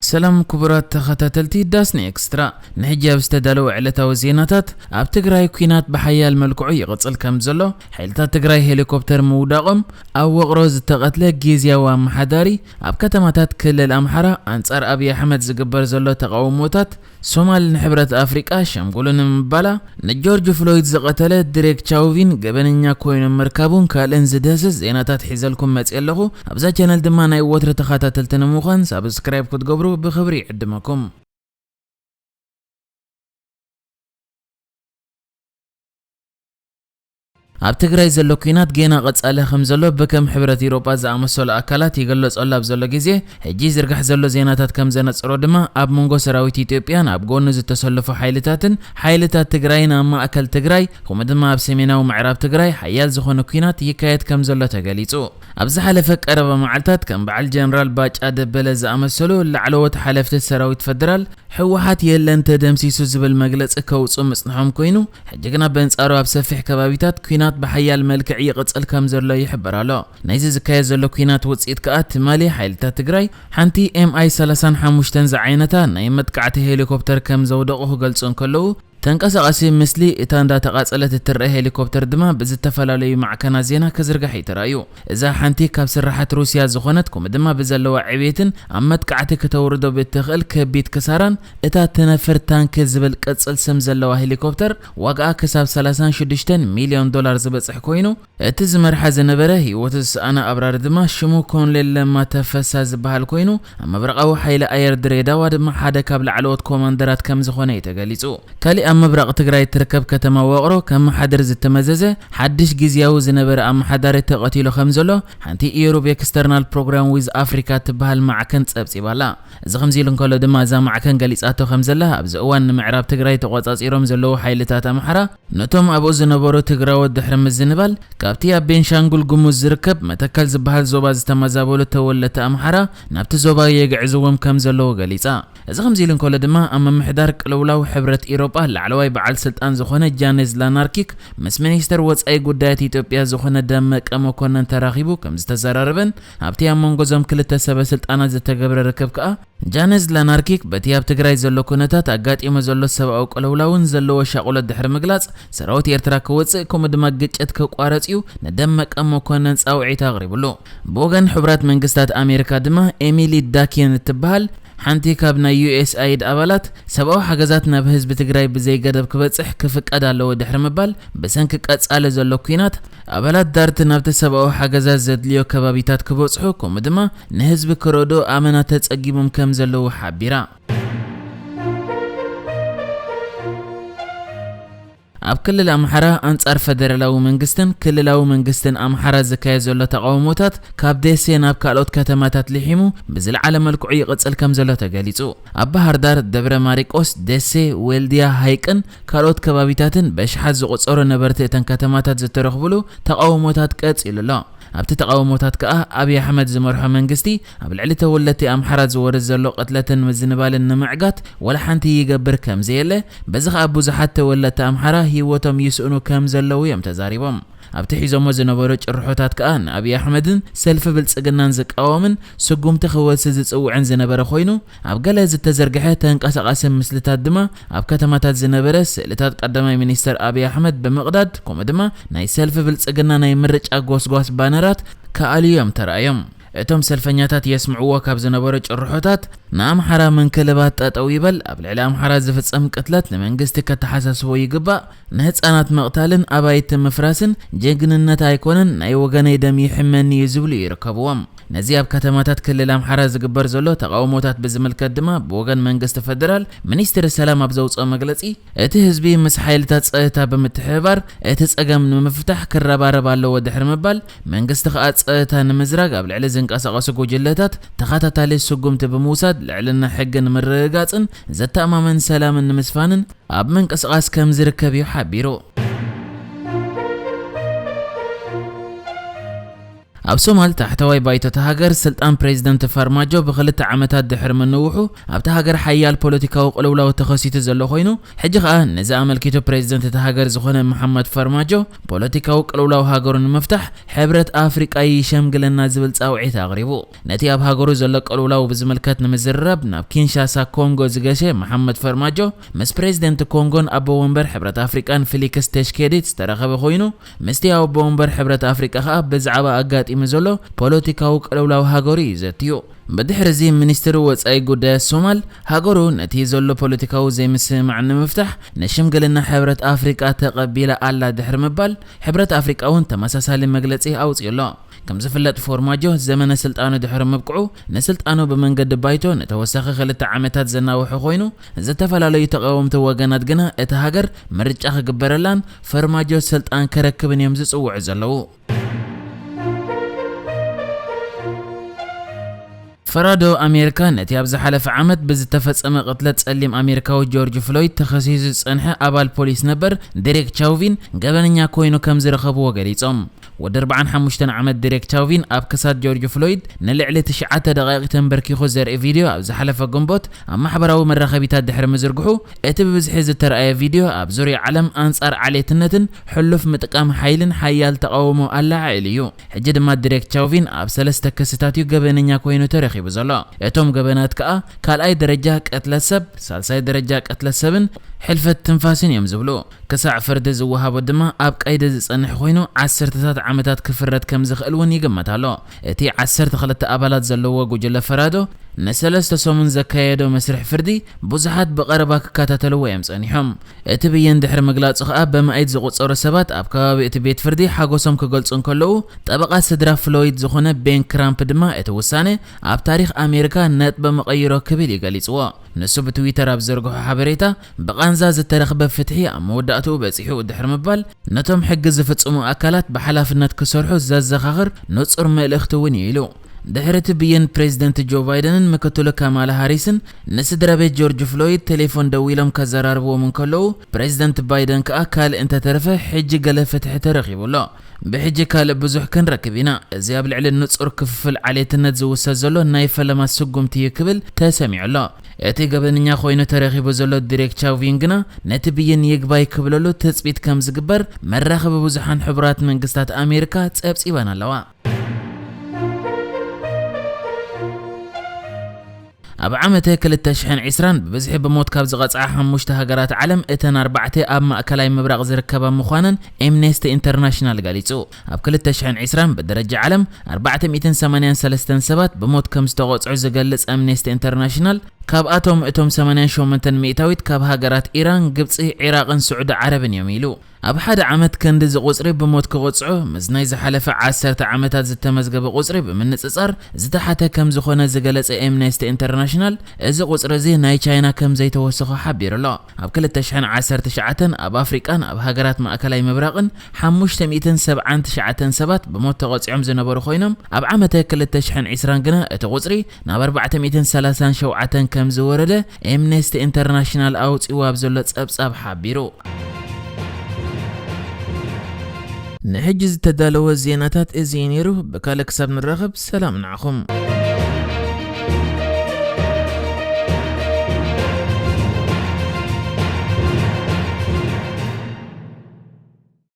ሰላም ክቡራት ተኸታተልቲ ዳስኒ ኤክስትራ፣ ንሕጂ ኣብ ዝተዳለወ ዕለታዊ ዜናታት፣ ኣብ ትግራይ ኲናት ብሓያል መልክዑ ይቕጽል ከም ዘሎ፣ ሓይልታት ትግራይ ሄሊኮፕተር ምውዳቖም፣ ኣብ ውቕሮ ዝተቐትለ ግዝያዊ ኣመሓዳሪ፣ ኣብ ከተማታት ክልል ኣምሓራ ኣንጻር ኣብይ ኣሕመድ ዝግበር ዘሎ ተቓውሞታት፣ ሶማል ንሕብረት ኣፍሪቃ ሸምጉሉ ንምባላ፣ ንጆርጅ ፍሎይድ ዝቐተለ ድሬክ ቻውቪን ገበነኛ ኮይኑ ምርካቡን ካልእን ዝድህስስ ዜናታት ሒዘልኩም መጽየ ኣለኹ። ኣብዛ ቻነል ድማ ናይ ወትሪ ተኸታተልቲ ንምዃን ሳብስክራይብ ክትገብሩ ብኽብሪ ይዕድመኩም። ኣብ ትግራይ ዘሎ ኲናት ጌና ቀጻሊ ከም ዘሎ ብከም ሕብረት ኤውሮጳ ዝኣመሰሉ ኣካላት ይገለጸሉ ኣብ ዘሎ ግዜ፣ ሕጂ ዝርጋሕ ዘሎ ዜናታት ከም ዘነጽሮ ድማ፣ ኣብ መንጎ ሰራዊት ኢትዮጵያን ኣብ ጎኑ ዝተሰለፉ ሓይልታትን ሓይልታት ትግራይን ኣብ ማእከል ትግራይ፣ ከምኡ ድማ ኣብ ሰሜናዊ ምዕራብ ትግራይ ሓያል ዝኾነ ኲናት ይካየድ ከም ዘሎ ተገሊጹ። ኣብ ዝሓለፈ ቀረባ መዓልታት ከም በዓል ጀነራል ባጫ ደበለ ዝኣመሰሉ ላዕለዎት ሓለፍቲ ሰራዊት ፈደራል፣ ህወሓት የለን ተደምሲሱ ዝብል መግለጺ ከውጽኡ ምጽንሖም ኮይኑ፣ ሕጂ ግና በንጻሩ ኣብ ሰፊሕ ከባቢታት ኲናት ብሓያል መልክዕ ይቕጽል ከም ዘሎ ይሕበር ኣሎ። ናይዚ ዝካየድ ዘሎ ኲናት ውጽኢት ከኣ ትማሊ ሓይልታት ትግራይ ሓንቲ ኤምኣይ ሰላሳን ሓሙሽተን ዝዓይነታ ናይ መጥቃዕቲ ሄሊኮፕተር ከም ዘውደቑ ክገልጹ እንከለዉ፣ ተንቀሳቓሲ ምስሊ እታ እንዳተቓጸለት እትረአ ሄሊኮፕተር ድማ ብዝተፈላለዩ ማዕከናት ዜና ክዝርጋሕ እዩ ተራእዩ። እዛ ሓንቲ ካብ ስራሓት ሩስያ ዝኾነት፣ ከምኡ ድማ ብዘለዋ ዕቤትን ኣብ መጥቃዕቲ ክተውርዶ ብትኽእል ከቢድ ክሳራን፣ እታ ትነፍር ታንክ ዝብል ቅጽል ስም ዘለዋ ሄሊኮፕተር ዋጋኣ ክሳብ ሰላሳን ሽዱሽተን ሚልዮን ዶላር ዝበጽሕ ኮይኑ፣ እቲ ዝመርሓ ዝነበረ ህይወቱ ዝሰኣነ ኣብራሪ ድማ ሽሙ ኮሎኔል ለማ ተፈሳ ዝበሃል ኮይኑ፣ ኣብ ምብራቓዊ ሓይሊ ኣየር ድሬዳዋ ድማ ሓደ ካብ ላዕለዎት ኮማንደራት ከም ዝኾነ እዩ ተገሊጹ። ካሊእ ኣብ ምብራቕ ትግራይ እትርከብ ከተማ ውቕሮ ከመሓድር ዝተመዘዘ ሓድሽ ግዝያዊ ዝነበረ ኣመሓዳሪ ተቐቲሉ ከም ዘሎ ሓንቲ ኢሮብ ኤክስተርናል ፕሮግራም ዊዝ ኣፍሪካ እትበሃል ማዕከን ጸብጺባ ኣላ። እዚ ከምዚ ኢሉ እንከሎ ድማ፣ እዛ ማዕከን ገሊጻቶ ከም ዘላ፣ ኣብዚ እዋን ንምዕራብ ትግራይ ተቖጻጺሮም ዘለዉ ሓይልታት ኣምሓራ፣ ነቶም ኣብኡ ዝነበሩ ትግራዎት ድሕሪ ምዝንባል፣ ካብቲ ኣብ ቤንሻንጉል ጉሙዝ ዝርከብ መተከል ዝበሃል ዞባ ዝተመዛበሉ ተወለድቲ ኣምሓራ ናብቲ ዞባ የግዕዝዎም ከም ዘለዉ ገሊጻ። እዚ ከምዚ ኢሉ እንከሎ ድማ፣ ኣብ ምምሕዳር ቅልውላው ሕብረት ኢሮጳ ላዕለዋይ በዓል ስልጣን ዝኾነ ጃኔዝ ላናርኪክ ምስ ሚኒስተር ወጻኢ ጉዳያት ኢትዮጵያ ዝኾነ ደመቀ መኮነን ተራኺቡ ከም ዝተዘራረበን፣ ኣብቲ ኣብ መንጎ እዞም ክልተ ሰበ ስልጣናት ዝተገብረ ርክብ ከኣ፣ ጃኔዝ ላናርኪክ በቲ ኣብ ትግራይ ዘሎ ኩነታት፣ ኣጋጢሙ ዘሎ ሰብኣዊ ቅልውላውን ዘለዎ ሻቕሎት ድሕሪ ምግላጽ፣ ሰራዊት ኤርትራ ክወጽእ ከምኡ ድማ ግጭት ክቋረጽ እዩ ንደመቀ መኮነን ጻውዒት ኣቕሪብሉ። ብወገን ሕቡራት መንግስታት ኣሜሪካ ድማ ኤሚሊ ዳኪን እትበሃል ሓንቲ ካብ ናይ ዩ ኤስ ኣይድ ኣባላት፣ ሰብኣዊ ሓገዛት ናብ ህዝቢ ትግራይ ብዘይገደብ ክበጽሕ ክፍቀድ ኣለዎ ድሕሪ ምባል፣ ብሰንኪ ቀጻሊ ዘሎ ኲናት ኣባላት ዳርት ናብቲ ሰብኣዊ ሓገዛት ዘድልዮ ከባቢታት ክበጽሑ፣ ከምኡ ድማ ንህዝቢ ክረድኡ ኣመና ተጸጊሞም ከም ዘለዉ ሓቢራ። ኣብ ክልል ኣምሓራ ኣንጻር ፈደራላዊ መንግስትን ክልላዊ መንግስትን ኣምሓራ ዝካየድ ዘሎ ተቓውሞታት ካብ ደሴ ናብ ካልኦት ከተማታት ልሒሙ ብዝለዓለ መልክዑ ይቕጽል ከም ዘሎ ተገሊጹ። ኣብ ባህር ዳር፣ ደብረ ማሪቆስ፣ ደሴ፣ ወልድያ፣ ሃይቅን ካልኦት ከባቢታትን በሽሓት ዝቑጸሩ ነበርቲ እተን ከተማታት ዝተረኽብሉ ተቓውሞታት ቀጺሉ ኣሎ። ኣብቲ ተቓውሞታት ከኣ ኣብይ ኣሕመድ ዝመርሖ መንግስቲ ኣብ ልዕሊ ተወለድቲ ኣምሓራ ዝወርድ ዘሎ ቅትለትን ምዝንባልን ንምዕጋት ዋላ ሓንቲ ይገብር ከም ዘየለ፣ በዚ ከኣ ብዙሓት ተወለድቲ ኣምሓራ ህይወቶም ይስእኑ ከም ዘለዉ እዮም ተዛሪቦም። ኣብቲ ሒዞሞ ዝነበሩ ጭርሖታት ከኣ ንኣብይ ኣሕመድን ሰልፊ ብልጽግናን ዝቃወምን ስጉምቲ ክወስድ ዝጽውዕን ዝነበረ ኮይኑ፣ ኣብ ገለ ዝተዘርግሐ ተንቀሳቓሲ ምስልታት ድማ ኣብ ከተማታት ዝነበረ ስእልታት ቀዳማይ ሚኒስተር ኣብይ ኣሕመድ ብምቕዳድ፣ ከምኡ ድማ ናይ ሰልፊ ብልጽግና ናይ ምርጫ ጎስጓስ ባነራት ክኣልዩ እዮም ተራእዮም። እቶም ሰልፈኛታት የስምዕዎ ካብ ዝነበሩ ጭርሖታት፣ ንኣምሓራ ምንክልባት ጠጠው ይበል፣ ኣብ ልዕሊ ኣምሓራ ዝፍጸም ቅትለት ንመንግስቲ ከተሓሳስቦ ይግባእ፣ ንህጻናት ምቕታልን ኣባይቲ ምፍራስን ጀግንነት ኣይኮነን፣ ናይ ወገነይ ደም ይሕመኒ እዩ ዝብሉ ይርከብዎም። ነዚ ኣብ ከተማታት ክልል ኣምሓራ ዝግበር ዘሎ ተቓውሞታት ብዝምልከት ድማ፣ ብወገን መንግስቲ ፈደራል፣ ሚኒስትሪ ሰላም ኣብ ዘውፅኦ መግለፂ፣ እቲ ህዝቢ ምስ ሓይልታት ፀጥታ ብምትሕብባር እቲ ፀገም ንምፍታሕ ክረባረብ ኣለዎ ድሕሪ ምባል፣ መንግስቲ ከኣ ፀጥታ ንምዝራግ ኣብ ልዕሊ ዝንቀሳቐሱ ጉጅለታት ተኸታታሊ ስጉምቲ ብምውሳድ፣ ልዕልና ሕጊ ንምርግጋፅን ዘተኣማምን ሰላምን ንምስፋንን ኣብ ምንቅስቓስ ከም ዝርከብ እዩ ሓቢሩ። ኣብ ሶማል ታሕተዋይ ባይቶ እታ ሃገር ስልጣን ፕሬዚደንት ፋርማጆ ብክልተ ዓመታት ድሕሪ ምንውሑ፣ ኣብታ ሃገር ሓያል ፖለቲካዊ ቅልውላው ተኸሲቱ ዘሎ ኮይኑ፣ ሕጂ ከኣ ነዚ ኣመልኪቱ ፕሬዚደንት እታ ሃገር ዝኾነ መሓመድ ፋርማጆ፣ ፖለቲካዊ ቅልውላው ሃገሩ ንምፍታሕ ሕብረት ኣፍሪቃ ይሸምግለና ዝብል ጻውዒት ኣቕሪቡ። ነቲ ኣብ ሃገሩ ዘሎ ቅልውላው ብዝምልከት ንምዝርራብ ናብ ኪንሻሳ ኮንጎ ዝገሸ መሓመድ ፋርማጆ፣ ምስ ፕሬዚደንት ኮንጎን ኣቦ ወንበር ሕብረት ኣፍሪቃን ፊሊክስ ተሽኬዲት ዝተረኸበ ኮይኑ፣ ምስቲ ኣቦ ወንበር ሕብረት ኣፍሪቃ ከኣ ብዛዕባ ኣጋጢሙ ዘሎ ፖለቲካዊ ቅልውላው ሃገሩ እዩ ዘትዩ። ብድሕሪ እዚ ሚኒስትሪ ወጻኢ ጉዳያት ሶማል፣ ሃገሩ ነቲ ዘሎ ፖለቲካዊ ዘይምስምማዕ ንምፍታሕ ንሽምግልና ሕብረት ኣፍሪቃ ተቐቢላ ኣላ ድሕሪ ምባል፣ ሕብረት ኣፍሪቃ እውን ተመሳሳሊ መግለጺ ኣውጺኡ ኣሎ። ከም ዝፍለጥ ፎርማጆ ዘመነ ስልጣኑ ድሕሪ ምብቅዑ፣ ንስልጣኑ ብመንገዲ ባይቶ ንተወሳኺ ክልተ ዓመታት ዘናውሐ ኮይኑ፣ ዝተፈላለዩ ተቓወምቲ ወገናት ግና እታ ሃገር ምርጫ ክግበረላን ፈርማጆ ስልጣን ከረክብን እዮም ዝጽውዑ ዘለዉ። ፈራዶ ኣሜሪካ ነቲ ኣብ ዝሓለፈ ዓመት ብዝተፈጸመ ቅትለት ጸሊም ኣሜሪካዊ ጆርጅ ፍሎይድ ተኸሲሱ ዝጸንሐ ኣባል ፖሊስ ነበር ዴሬክ ቻውቪን ገበነኛ ኮይኑ ከም ዝረኸብዎ ገሊጾም። ወዲ ኣርባዓን ሓሙሽተን ዓመት ዴሬክ ቻውቪን ኣብ ክሳድ ጆርጅ ፍሎይድ ንልዕሊ ትሽዓተ ደቓይቕ ተንበርኪኹ ዘርኢ ቪድዮ ኣብ ዝሓለፈ ግንቦት ኣብ ማሕበራዊ መራኸቢታት ድሕሪ ምዝርግሑ፣ እቲ ብብዝሒ ዝተረኣየ ቪድዮ ኣብ ዙርያ ዓለም ኣንጻር ዓሌትነትን ሕሉፍ ምጥቃም ሓይልን ሓያል ተቓውሞ ኣለዓዒሉ እዩ። ሕጂ ድማ ዲሬክ ቻውቪን ኣብ ሰለስተ ክስታት እዩ ገበነኛ ኮይኑ ተረኺቡ ዘሎ። እቶም ገበናት ከኣ ካልኣይ ደረጃ ቅትለት ሰብ፣ ሳልሳይ ደረጃ ቅትለት ሰብን ሕልፈት ትንፋስን እዮም ዝብሉ። ክሳዕ ፍርዲ ዝወሃቦ ድማ ኣብ ቀይዲ ዝጸንሕ ኮይኑ ዓሰርተታት ዓመታት ክፍረድ ከም ዝኽእል እውን ይግመት ኣሎ። እቲ ዓሰርተ ክልተ ኣባላት ዘለዎ ጉጅለ ፈራዶ ንሰለስተ ሰሙን ዘካየዶ መስርሕ ፍርዲ ብዙሓት ብቐረባ ክከታተልዎ እዮም ጸኒሖም። እቲ ብይን ድሕሪ ምግላጹ ከኣ በመኣይት ዝቑጸሩ ሰባት ኣብ ከባቢ እቲ ቤት ፍርዲ ሓጎሶም ክገልጹ እንከለዉ፣ ጠበቓ ስድራ ፍሎይድ ዝኾነ ቤን ክራምፕ ድማ እቲ ውሳነ ኣብ ታሪኽ ኣሜሪካ ነጥበ መቐይሮ ክብል እዩ ገሊጽዎ። ንሱ ብትዊተር ኣብ ዘርግሖ ሓበሬታ፣ ብቓንዛ ዝተረኽበ ፍትሒ ኣብ መወዳእትኡ በጺሑ ድሕሪ ምባል፣ ነቶም ሕጊ ዝፍጽሙ ኣካላት ብሓላፍነት ክሰርሑ ዘዘኻኽር ንጹር መልእኽቲ እውን እዩ ኢሉ። ድሕሪ እቲ ብይን ፕሬዚደንት ጆ ባይደንን ምክትሉ ካማላ ሃሪስን ንስድራ ቤት ጆርጅ ፍሎይድ ቴሌፎን ደዊሎም ከዘራርብዎም እንከለዉ፣ ፕሬዚደንት ባይደን ከኣ ካልእ እንተተረፈ ሕጂ ገለ ፍትሒ ተረኺቡ ኣሎ። ብሕጂ ካልእ ብዙሕ ክንረክብ ኢና። እዚ ኣብ ልዕሊ ንጹር ክፍፍል ዓሌትነት ዝውሰድ ዘሎ ናይ ፈለማ ስጉምቲ እዩ ክብል ተሰሚዑ ኣሎ። እቲ ገበነኛ ኮይኑ ተረኺቡ ዘሎ ዲሬክ ቻውቪን ግና ነቲ ብይን ይግባይ ክብለሉ ትጽቢት ከም ዝግበር መራኸቢ ብዙሓን ሕቡራት መንግስታት ኣሜሪካ ጸብጺበን ኣለዋ። ኣብ ዓመተ ክልተ ሽሕን ዕስራን ብብዝሒ ብሞት ካብ ዝቐጽዓ ሓሙሽተ ሃገራት ዓለም እተን ኣርባዕተ ኣብ ማእከላይ ምብራቕ ዝርከባ ምዃነን ኤምነስቲ ኢንተርናሽናል ገሊጹ። ኣብ ክልተ ሽሕን ዕስራን ብደረጃ ዓለም ኣርባዕተ ሚእትን ሰማንያን ሰለስተን ሰባት ብሞት ከም ዝተቖጽዑ ዝገልጽ ኣምነስቲ ኢንተርናሽናል፣ ካብኣቶም እቶም ሰማንያን ሸሞንተን ሚእታዊት ካብ ሃገራት ኢራን፣ ግብጺ፣ ዒራቕን ስዑዲ ዓረብን እዮም ኢሉ። ኣብ ሓደ ዓመት ክንዲ እዚ ቁጽሪ ብሞት ክቕጽዑ፣ ምስ ናይ ዝሓለፈ ዓሰርተ ዓመታት ዝተመዝገበ ቁጽሪ ብምንጽጻር ዝተሓተ ከም ዝኾነ ዝገለጸ ኤምነስቲ ኢንተርናሽናል፣ እዚ ቁጽሪ እዚ ናይ ቻይና ከም ዘይተወሰኾ ሓቢሩ ኣሎ። ኣብ ክልተ ሽሕን ዓሰርተ ትሽዓተን ኣብ ኣፍሪቃን ኣብ ሃገራት ማእከላይ ምብራቕን ሓሙሽተ ሚእትን ሰብዓን ትሽዓተን ሰባት ብሞት ተቐጺዖም ዝነበሩ ኮይኖም፣ ኣብ ዓመተ ክልተ ሽሕን ዕስራን ግና እቲ ቁጽሪ ናብ ኣርባዕተ ሚእትን ሰላሳን ሸውዓተን ከም ዝወረደ ኤምነስቲ ኢንተርናሽናል ኣውጺኡ ኣብ ዘሎ ጸብጻብ ሓቢሩ። ንሕጂ ዝተዳለወ ዜናታት እዚ እዩ ነይሩ። ብካልእ ክሳብ ንራኸብ ሰላም ንዓኹም።